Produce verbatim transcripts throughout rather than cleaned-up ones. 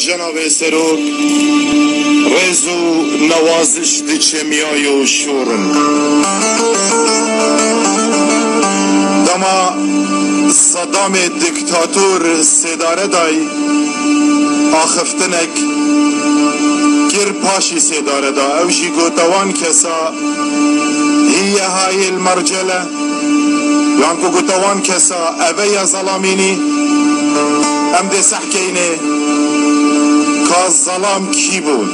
Cenabê Serok, rêz û newaziş diçe miyayo şorin. Dema Sedamê diktator sêdare day, axiftinek kir paşî sêdare da. Ew jî gote wan kesa, hîye hayê li mercele. Yan ku gote wan kesa, eve ya zelamînî, em dê seh keynê ka zelam kî bûn?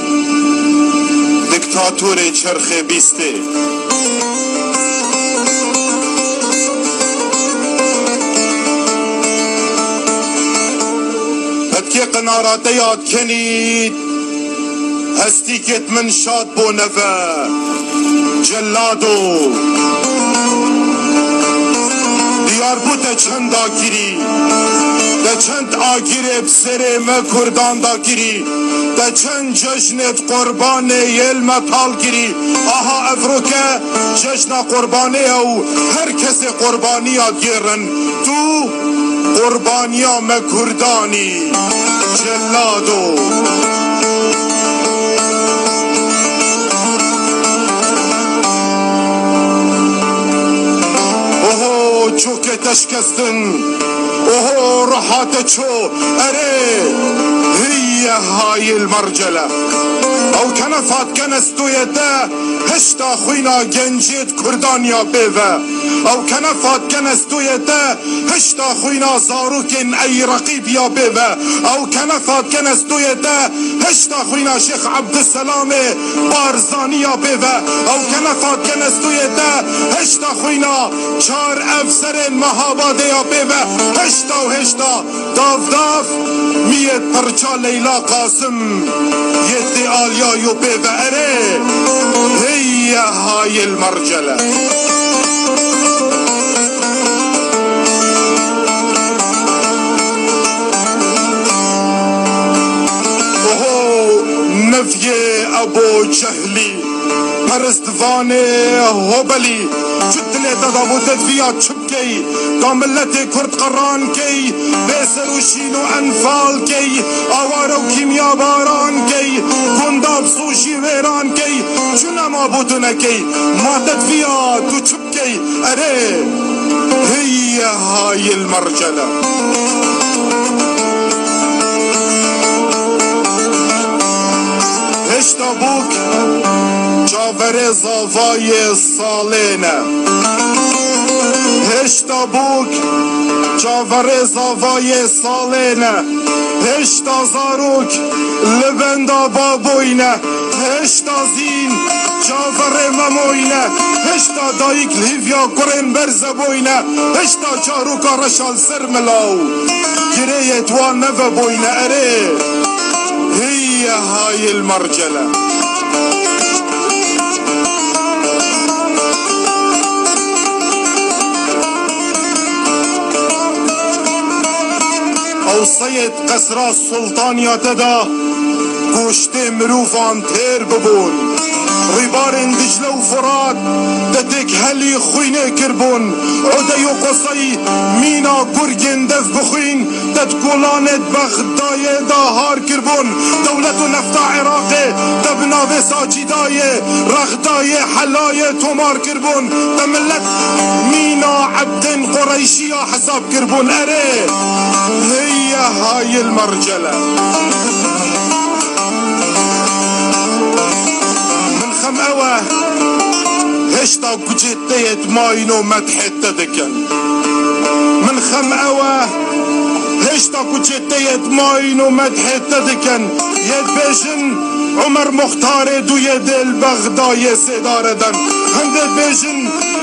Diktatorê çerxê bîstê. Petkê qinarate yad kenî, hestîkêt min şad bo neve. Cellado. Diyar bû te çend agirî, te çend agirê bi serê me Kurdan da kirî, te çend cejnê di qurbanê yê li me tal kirî. Aha evroke cejna qurbanê ye û her kesê qurbaniya gêrin. Tu qurbaniya me Kurdanî. Cellado. Oho, çoke te şikestin. Oho, reha te ço. Erê, hiye hayil mercele. Ew kenef hat kene stoyê te, hişta xwîna gencêt Kurdan ya pê ve. Ew kenef hat kene stoyê te, hişta xwîna zarokên ey reqîb ya pê ve. Ew kenef hat kene stoyê te, hişta xwîna Şêx Ebdulselamê Barzanî ya pê ve. Ew kenef hat kene stoyê te, hişta xwîna çar efserên Mehabadê ya pê ve. Hişta û hişta dav dav miyê pirça Leyla Qasim yê tê aliya yo pê ve. Erê, heye hayil mercele. Oho, nevyê Ebo Cehlî, peristvanê Hobelî, çi dilê te da bo te viya çi key, ka miletê Kurd qeran key, bê ser û şîn û enfal key, aware û kîmyabaran key, gunda bi sûcî wêran key, çi nema bo tu nekey, ma te diviya tu çi bikey, erê, heye hayil mercele. Hişta bûk çaverê zavayê salê ne. Hişta bûk çaverê zavayê salê ne. Hişta zarok li benda baboyne. Hişta zîn çaverê memoyne. Hişta dayik li hîvya kurên berze boyne. Hişta çaroka reşa li ser milaw. Girêyê tuwan neve boyne erê. Heye hayil mercele. Ew seyed qesra sultaniya te da, goştê mirovan têr bibûn. Rîbarên Dicle û Furat te têk helî xwînê kirbûn. Odey û Qusey mîna gurgên dev bixwîn. Te di kolanê di Bexdayê de har kirbûn. Dewlet û nefta Iraqê te bi navê Sacîdayê, Rexdayê, Helayê tomar kirbûn. Te milet mîna Ebdên Qureyşiya hesab kirbûn. Erê, heye hayil mercele. Min xem ew e, hêşta gucê te yê dimayîn û medhê te dikin. Min xem ew e, hêşta ku çê te yê dimayîn û medhê te dikin. Yê dibêjin, Umer Muxtarê dû yê dê li Bexdayê sêdare den. Hindê dibêjin,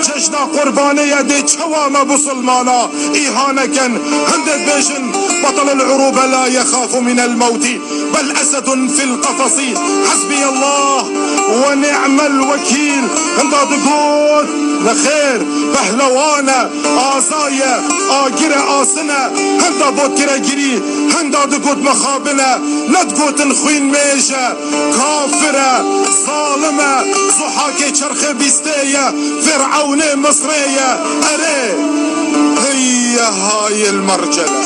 cejna qurbanê ye dê çewa me busilmana îhane ken. Hindê dibêjin, بطل العروبة لا يخاف من الموت. بل أسد في القفص. حسبي الله ونعم الوكيل. Hinda digot, nexêr, pehlewan e, aza ye, agir e, asin e. Hinda bot kire girî, hinda digot mexabin e. Nedigotin xwînmêj e, kafir e, zalim e, zuhakê çerxê bîstê ye, Fîrewnê Misrê ye. Erê, heye hayil mercele.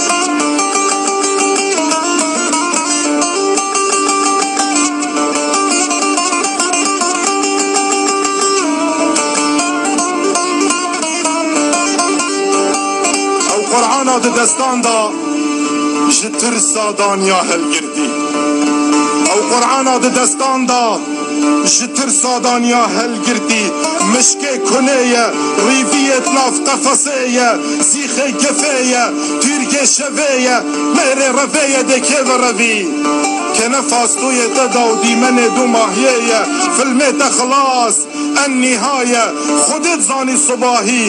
Di destan da ji tirsa daniya hilgirtî. Ew Qur'ana di destan da ji tirsa daniya hilgirtî. Mişkê kunê ye, rîviyê di nav qefesê ye, zîxê gefê ye, tûrgê şevê ye, mêrê revê ye dê kê ve revî. Kene fastoyê te da û dîmenê du mahiyê ye, filmê te xilas. En nîhaye, Xwedê dizanî sibahî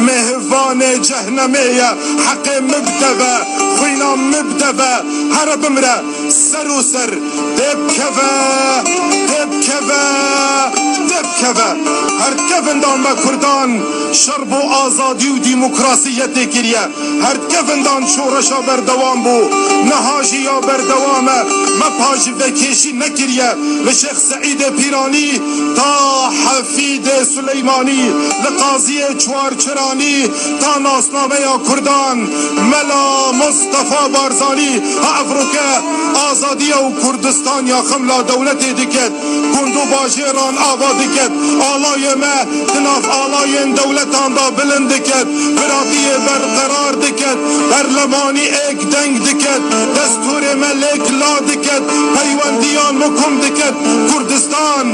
mêhvanê cehnemê ye. Heqê min bide ve, xwîna min bide ve, here bimire, ser û ser dê bikeve, dê bikeve, dê bikeve. Her dikevin dan me Kurdan şer bo azadî û demokrasiyetê kiriye. Her dikevin dan şoreşa berdewam bû, niha jî ya berdewam e. Me pa ji vekêşî nekiriye. Li Şêx Seîdê Pîranî ta Hefîdê Suleymanî, li Qaziyê Çuarçiranî ta nasnameya Kurdan, Mela Mustafa Barzanî, ha evroke azadiya û Kurdistan ya xemla dewletê diket. Gund û bajêran ava diket. Alayê me di nav alayên dewletan de bilind diket. Biratiyê berqerar diket. Berlemanî êk deng diket. Destûrê me lêk la diket. Peywendiyan me kom diket. Kurdistan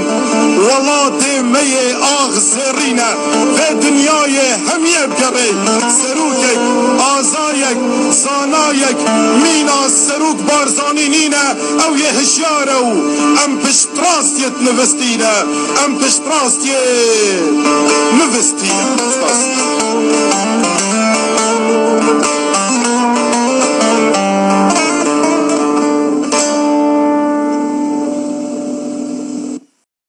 welatê me yê ax zêrîn e. Vê dinyayê hemiyê bigerê. Serokek, azayek, zanayek mîna Serok Barzanî nîne. Ew yê hişyar e û em pişt Piştrastiyê nivistîne. Em piştrastiyê nivistîne. Spas.